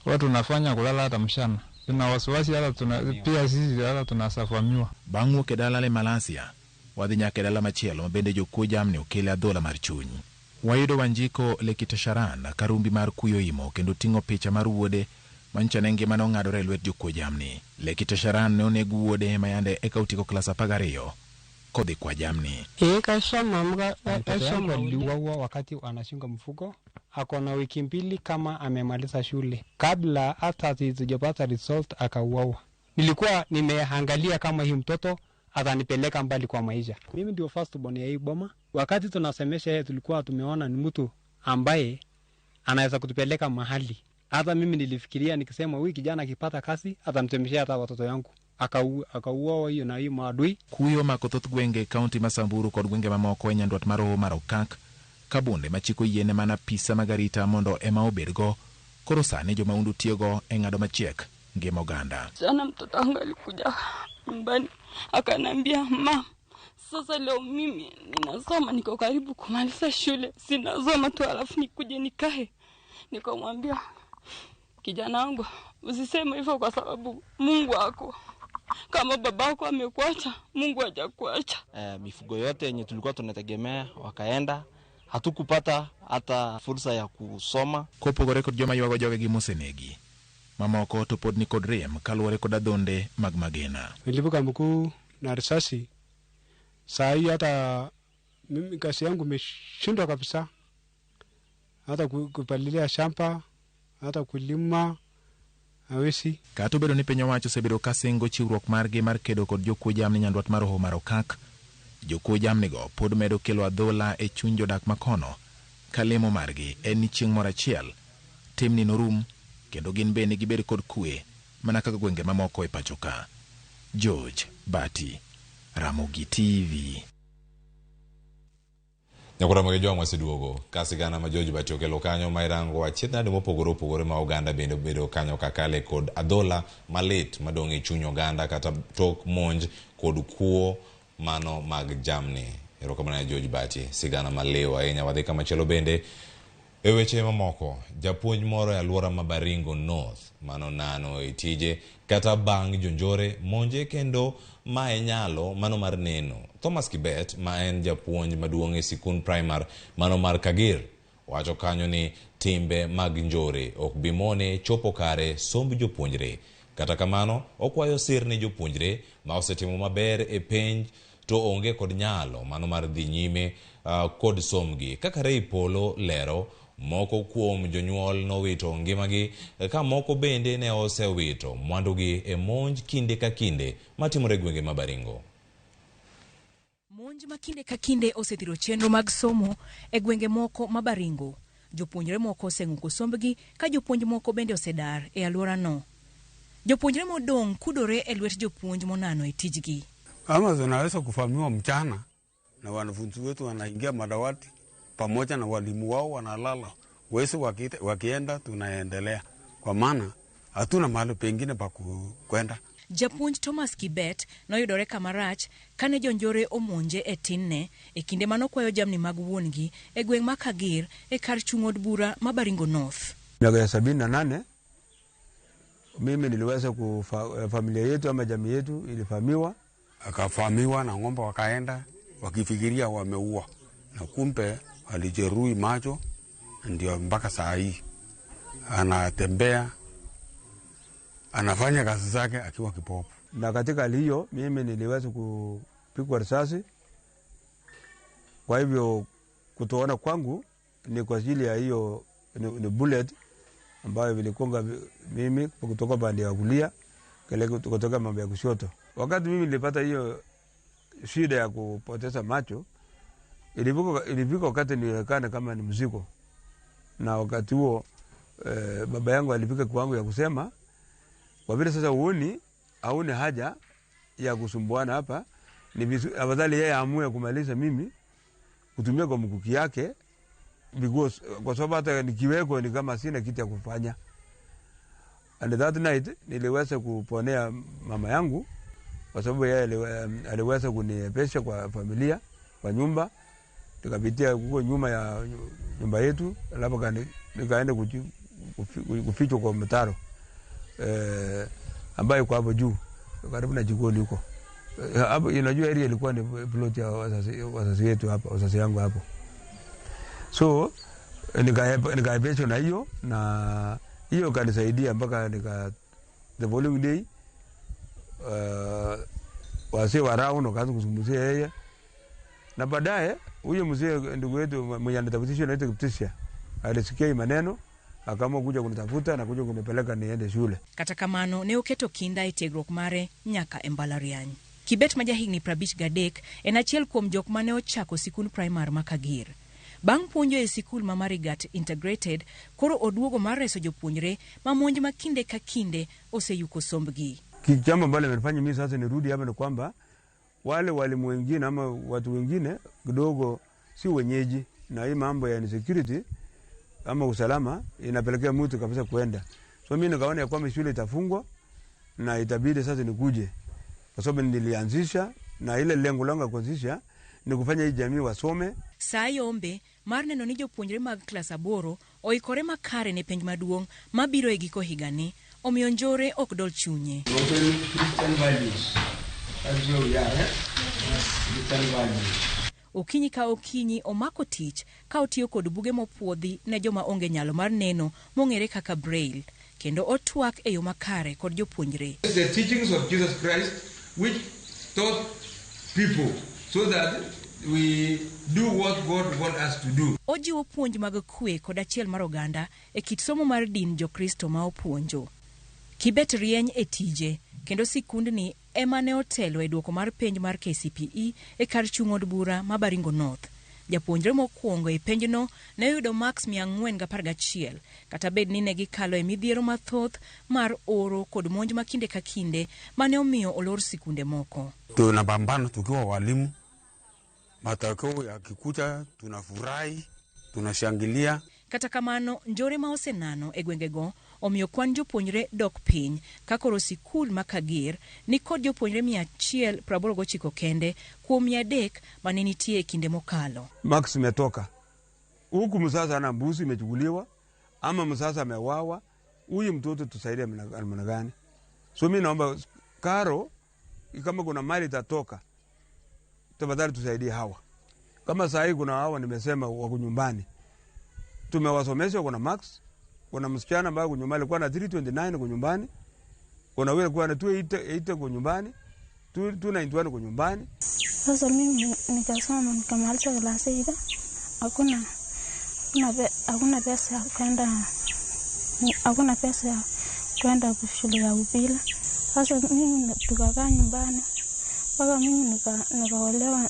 watu tunafanya kulala hata mchana, tuna wasiwasi hata pia sisi hata tunasafamiwa. Bang' wuok e dala Lemalasia wadhi nyaka e dala machielo ma bende jokuo jamni okele adhola mar chuny. Wayudo Wanjiko Lekitesharan ka rumbi mar kuyo imo kendo ting'o picha mar wuode manyicho ne ngimane ong'adore e lwet jokuo jamni. Lekitesharan ne oneg wuode ma yande eka otieko klas 12 kodhi kwa jamni. Mtoto yangu aliuawa wakati anashunga mfuko, ako na wiki 2 kama amemaliza shule, kabla hata sijapata result akauawa. Nilikuwa nimeangalia kama hii mtoto atanipeleka mbali kwa maisha. Mimi ndio first born ya hii boma. Wakati tunasemesha yeye tulikuwa tumeona ni mtu ambaye anaweza kutupeleka mahali. Hata mimi nilifikiria nikisema huyu kijana akipata kazi atamsemeshia hata watoto yangu. Akauawa hiyo na hiyo maadui. Kuyo mako thoth gwenge e kaunti ma Samburu kod gwenge mamoko e nyandwat mar Hoho mar Okak Ka bunde ma chik oyiene mana apisa mag arita mondo ema obedgo, koro sani jomaundu tiyogo e ng'ado machiek ngima oganda. Jana mtoto wangu alikuja nyumbani akanambia, ma, sasa leo mimi ninasoma, niko karibu kumaliza shule, sinasoma tu alafu nikuje nikae. Nikamwambia, kijana wangu, usiseme hivyo kwa sababu Mungu wako, kama babako amekuacha, Mungu hajakuacha. Mifugo yote yenye tulikuwa tunategemea wakaenda, hatukupata hata fursa ya kusoma. Kopogore kod joma ywago jogegi mosenegi, mamoko to pod nikod rem kaluwore kod adhonde mag magena. Nilivuka mguu na risasi. Saa hii hata mimi kazi yangu imeshindwa kabisa, hata kupalilia shamba, hata kulima hawezi. Kata obedo ni piny owacho osebedo ka singo chiwruok margi mar kedo kod jokuo jamni nyandwat mar Hoho mar Okak, jokuo jamnigo pod medo kelo adhola e chuny jodak makono, ka lemo margi en ni chieng' moro achiel timni norum kendo gin bende gibed kod kwe mana kaka gwenge mamoko e pacho ka. George Bati, Ramogi TV. Nyakora mag jwang' waseduogo ka sigana ma George Bati okelo kanyo ma irango achiedh nade mopogore opogore ma oganda bende obedo kanyo kakale kod adhola malit madong' e chuny oganda kata tok monj kod kuo mano mag jamni. Erokamano ne George Bati, sigana maliw ahinya. Wadhi kamachielo bende e weche mamoko. Japuonj moro e alwora ma Baringo North mano nano e tije kata bang' jonjore monje kendo mae nyalo mano mar neno. Thomas Kibet ma en japuonj maduong' e sikund primar mano mar Kagir wacho kanyo ni timbe mag njore ok bi mone chopo kare somb jopuonjre. Kata kamano okwayo sir ne jopuonjre ma osetimo maber e penj to onge kod nyalo mano mar dhi nyime kod somgi. Kaka Ray Polo lero, moko kuom jonyuol nowito ngimagi ka moko bende ne osewito mwandugi e monj kinde ka kinde matimore e gwenge ma Baringo. Monj ma kinde ka kinde osethiro chenro mag somo e gwenge moko ma Baringo. Jopuonjre moko oseng'uko sombgi ka jopuonj moko bende osedar e alworano. Jopuonjre modong' kudore e lwet jopuonj monano e tijgi. Kama zinaweza kufahamiwa mchana na wanafunzi wetu wanaingia madawati pamoja na walimu wao wanalala. Wezi wakienda tunaendelea, kwa maana hatuna mahali pengine pa kwenda. Japuonj Thomas Kibet noyudore kamarach kane jonjore omonje e tinne e kinde manokwayo jamni mag wuon-gi e gweng' ma Kagir e kar chung' od bura ma Baringo North. Miaka ya 78 mimi niliweza familia yetu ama jamii yetu ilifahamiwa. Akafahamiwa na ng'ombe wakaenda wakifikiria wameua, na kumbe alijeruhi macho, ndio mpaka saa hii anatembea anafanya kazi zake akiwa kipofu. Na katika hali hiyo mimi niliweza kupigwa risasi. Kwa hivyo kutoona kwangu ni kwa ajili ya hiyo ni bullet ambayo iligonga mimi kutoka pande ya kulia kutoka mambo ya kushoto. Wakati mimi nilipata hiyo shida ya kupoteza macho, ilifika wakati nilionekana kama ni mzigo. Na wakati huo baba yangu alifika kwangu ya kusema, kwa vile sasa huoni, hauna haja ya kusumbuana hapa, ni afadhali yeye aamue kumaliza mimi kutumia kwa mkuki yake, because kwa sababu hata nikiweko ni kama sina kitu ya kufanya. And that night niliweza kuponea mama yangu kwa sababu yeye aliweza kuniepesha kwa familia, kwa nyumba. Tukapitia huko nyuma ya nyumba yetu, alafu nikaenda kufichwa kwa mtaro ambayo kwa hapo juu karibu na jikoni huko. Hapo unajua area ilikuwa ni plot ya wazazi wetu hapa, wazazi yangu hapo. So nikaepeshwa na hiyo, na hiyo kanisaidia mpaka nika the following day wazee wa round wakaanza kuzungumzia yeye. Na baadaye huyo mzee ndugu yetu mwenye anatafutisha anaitwa Kiptisia alisikia maneno akaamua kuja kunitafuta na kuja kunipeleka niende shule. Kata kamano ne oketo kinda e tiegruok mare nyaka e mbalariany. Kibet ma jahigni 53 en achiel kuom jok mane ochako sikund primar ma Kagir. Bang' puonjo e sikul ma Marigat Integrated, koro oduogo mar reso jopuonjre ma monj ma kinde ka kinde oseyuko sombgi. Jambo ambalo limenifanya mimi sasa nirudi hapa ni kwamba wale walimu wengine ama watu wengine kidogo si wenyeji. na hii mambo ya insecurity ama usalama inapelekea mtu kabisa kuenda. So mimi nikaona ya kwamba shule itafungwa na itabidi sasa nikuje, kwa sababu nilianzisha na ile lengo langu la kuanzisha ni kufanya hii jamii wasome. Saa yombe mar neno ni jopuonjre mag klas 8 oikore makare ne penj maduong' mabiro e giko higani, omiyo njore ok dol chunye. Christian values. That's where we are, eh? Christian values. Okinyi ka okinyi omako tich ka otiyo kod buge mopuodhi ne joma onge nyalo mar neno mong'ere kaka Braille, kendo otwak e yo makare kod jopuonjre. The teachings of Jesus Christ which taught people so that we do what God wants us to do. Ojiwo puonj mag kwe kod achiel mar oganda e kit somo mar din Jokristo ma opuonjo. Kibet rieny e tije kendo sikundni ema ne otelo e duoko mar penj mar KCPE e kar chung' od bura ma Baringo North. Japuonjre mokwongo e penjno ne oyudo maks 411, kata bed ni ne gikalo e midhiero mathoth mar oro kod monj ma kinde ka kinde mane omiyo olor sikunde moko. Tunapambana tukiwa walimu, matokeo yakikuja tunafurahi, tunashangilia. Kata kamano, njore ma osenano e gwengego omiyo kwan jopuonjre dok piny ka koro sikul ma Kager ni kod jopuonjre 189 kende kuom 300 mane nitie e kinde mokalo. Max imetoka huku, msasa ana mbuzi imechukuliwa ama msasa amewawa, huyu mtoto tusaidie namna gani? So mimi naomba karo, kama kuna mali itatoka, tafadhali tusaidie hawa. Kama saa hii kuna hawa nimesema wako nyumbani, tumewasomesha, kuna Max, kuna msichana ambaye kwa nyumbani alikuwa na 329 kwa nyumbani, kuna wewe alikuwa na 288 kwa nyumbani, 291 kwa nyumbani. Sasa mimi nikasoma nikamaliza klasi 6, hakuna pesa ya kwenda, hakuna pesa ya kwenda shule ya upili. Sasa mimi tukakaa nyumbani mpaka mimi nikaolewa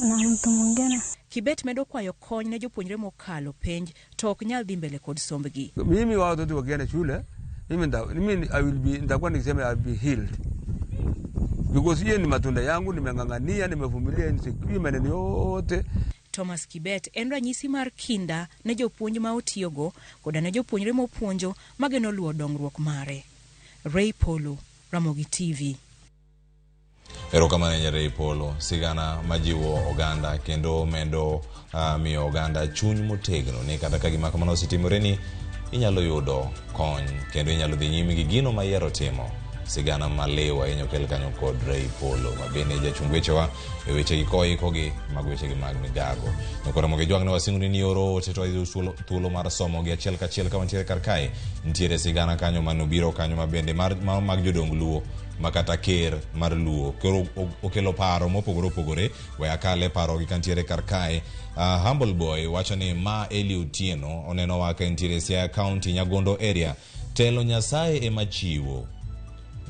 na mtu mwingine. Kibet medo kwayo kony ne jopuonjre mokalo penj to ok nyal dhi mbele kod sombgi. Mimi watoto wakienda shule, mimi I will be, nitakuwa nikisema I will be healed. Because hiyo ni matunda yangu, nimeng'ang'ania, nimevumilia insecurity maneno yote. Thomas Kibet en ranyisi mar kinda ne jopuonj ma otiyogo koda ne jopuonjre mopuonjo mageno luwo dongruok mare. Ray Polo, Ramogi TV. Erokamano ahinya Ray Polo, sigana majiwo oganda kendo medo miyo oganda chuny motegno ni kata ka gima kamano osetimore ni inyalo yudo kony kendo inyalo dhi nyime gi gino ma iyiero timo. Sigana maliw ahinya okel kanyo kod Ray Polo ma bende jachung wechewa e wechegi koikogi mag wechegi mag migago. Nyakoro Jwang' ne wasingoni ni oro ote to wadhi thuolo mar somo gi achiel kachiel ka wantiere kar kae. Nitiere sigana kanyo manobiro kanyo ma bende mag jodong Luo ma kata ker mar Luo koro okelo paro mopogore opogore. We akale paro gi kantiere kar kae. Humble Boy wacho ni ma Eli Otieno oneno wa ka entiere Siaya County, Nyagondo area. Telo Nyasaye ema chiwo.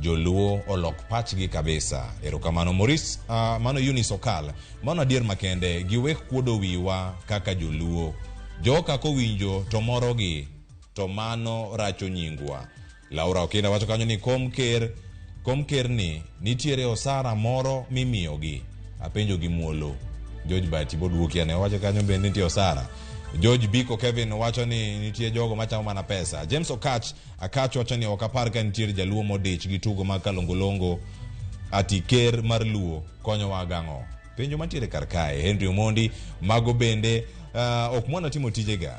Joluo olok pachgi kabisa. Erokamano Maurice, mano Eunice Okal. Mano adier makende, giwek kuodo wiwa kaka joluo. Joka kowinjo to morogi, to mano racho nyingwa. Laura Okinda wacho kanyo ni kom ker ni nitiere osara moro mimiyogi. Apenjo gi muolo. George Bati boduoki ane owacho kanyo bende nitie osara. George Biko Kevin wacho ni nitie jogo machamo mana pesa. James Akach wacho ni ok apar ka nitiere jaluo modich gi tugo mag kalongolongo ati ker mar Luo konyowa gang'o. Penjo mantiere kar kae. Henry Omondi mago bende ok mwana timo tijega.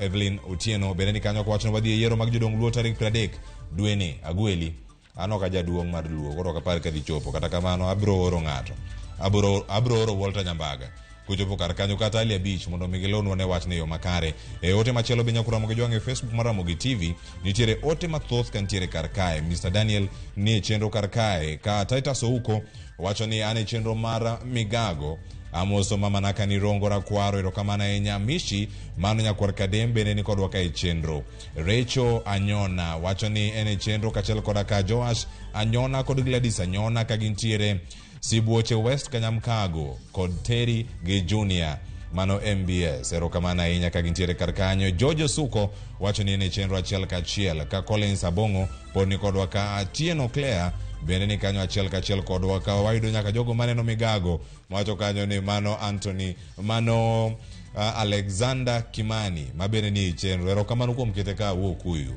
Evelyn Otieno bende ni kanyo kowacho ni wadhi e yiero mag jodong Luo tarik 30 dweni Agweli. An ok ajaduong' mar Luo koro ok apar ka dhi chopo. Kata kamano abiro oro ng'ato. Abiro oro Walter Nyambaga kochopo kar kanyo kata ali 5 mondo mi gilonwa ne wachni e yo makare. E ote machielo be nyaka Ramogi Jwang' e Facebook mar Ramogi TV nitiere ote mathoth ka nitiere kar kae. Mr Daniel ni e chenro kar kae. Ka Titus Ouko wacho ni an e chenro mar migago. Amoso mama naka ni Rongo Rakwaro, erokamano ahinya. Mishi mano nyakwar Kadem bende ni kodwa ka e chenro. Recho Anyona wacho ni en e chenro kaachiel koda ka Joash Anyona kod Gladys Anyona ka gintiere Sibuoche West Kanyamkago kod Terry gi Junior mano MBS. Erokamano ahinya ka gintiere kar kanyo. George Osuko wacho ni en e chenro achiel kachiel. Ka Collins Abong'o pod ni kodwa ka. Atieno Claire Bende ni kanyo achiel kachiel kodwa ka wayudo nyaka jogo maneno migago mawacho kanyo ni mano Anthony, mano Alexander Kimani ma bende ni e chenro. Erokamano kuom kete ka awuo kuyu.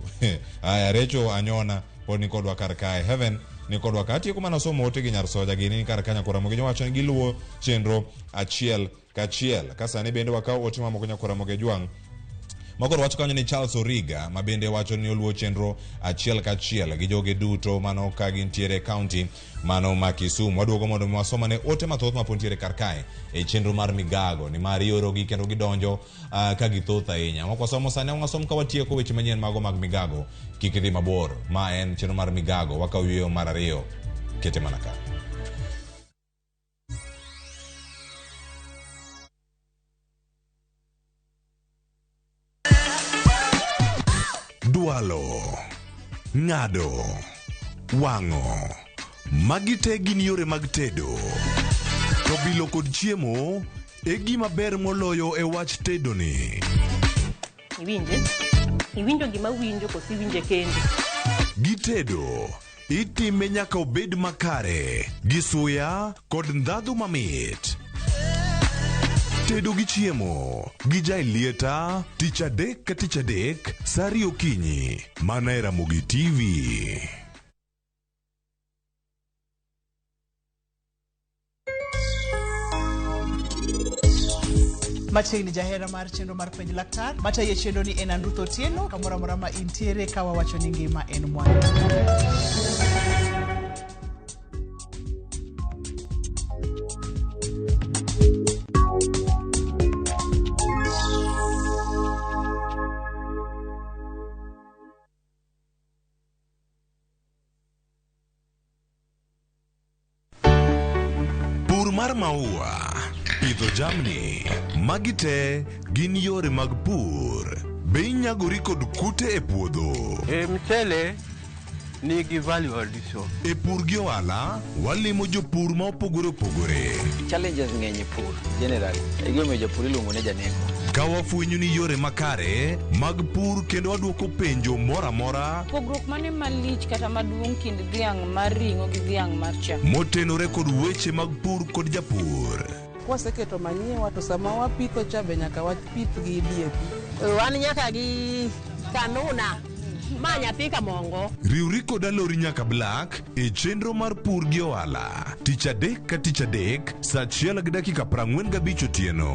Aya, Recho Anyona pod ni kodwa kar kae. Heaven ni kodwa ka. Atieko mana somo ote gi nyar soja gini ni kar kanyo Ramogi jowacho ni giluwo chenro achiel kachiel. Ka sani bende wakawo ote mamoko nyakwa Ramogi Jwang' Makoro wacho kanyo ni Charles Origa ma bende wacho ni oluwo chenro achiel kachiel gi joge duto mano ka gintiere e county mano ma Kisumu. Waduogo mondo mi wasomane ote mathoth ma pod nitiere kar kae e chenro mar migago nimar iorogi kendo gidonjo ka githoth ahinya. Mok wasomo sani wasom ka watieko weche manyien mago mag migago. Kik idhi mabor. Ma en chenro mar migago. Wakawo yueyo mar ariyo. Kete mana ka. Dwalo, ng'ado, wang'o. Magi te gin yore mag tedo. To bilo kod chiemo e gima ber moloyo e wach tedo ni. Iwinje? Iwinjo gima winjo koso iwinje kendi? Gitedo, itime nyaka obed makare, gi suya kod ndhadhu mamit. Tedo gi chiemo gi Jaelieta tich adek ka tich adek sa ariyo okinyi mana e Ramogi TV. Machiegni jahera mar chenro mar penj laktar matayo chenro ni en Andruth Otieno kamoro amora ma intiere ka wawacho ni ngima en mwandu. Pur mar maua, pidho jamni, magi te gin yore mag pur. Be inyagori kod kute e puodho? E mchele nigi value addition. E pur gi ohala, walimo jopur ma opogore opogore. Challenges ng'eny e pur generally. E gimomiyo japur iluongo ni janeko. Ka wafwenyo ni yore makare mag pur kendo wadwoko penjo moro amora Pogruok mane malich kata maduong' kind dhiang' mar ring'o gi dhiang' mar chak? motenore kod weche mag pur kod japur. Kwaseketo manyiwa to sama wapitho cha be nyaka wapith gi DAP. Wan nyaka gi kanuna ma nyathi kamongo. Riwri kod Alori nyaka Black e chenro mar pur gi ohala tich adek ka tich adek saa achiel gi dakika 45 otieno.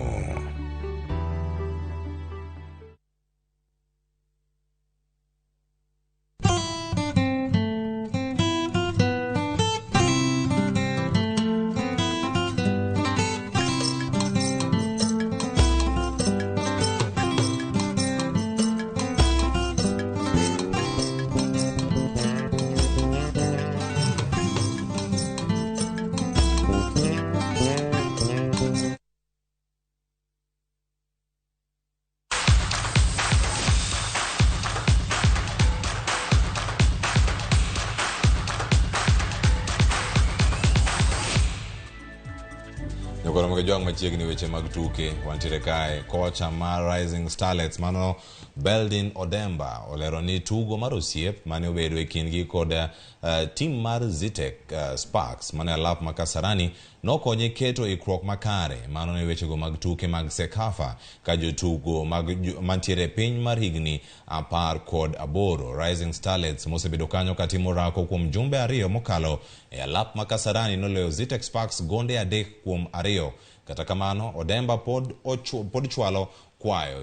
Jokoro jwang' machiegni weche mag tuke wantiere kae. Kocha mar Rising Starlets mano Beldin Odemba olero ni tugo mar osiep mane obedo e kindgi kod tim mar Zitek Sparks mane alap ma Kasarani nokonye keto ikruok makare. Mano ne wechego mag tuke mag Sekafa ka jotugo mag mantiere e piny mar higni 18. Rising Starlets mosebedo kanyo katimo rako kuom jumbe ariyo mokalo e alap ma Kasarani noloyo Zitek Sparks gonde 3-2. Kata kamano, Odemba pod chwalo kwayo.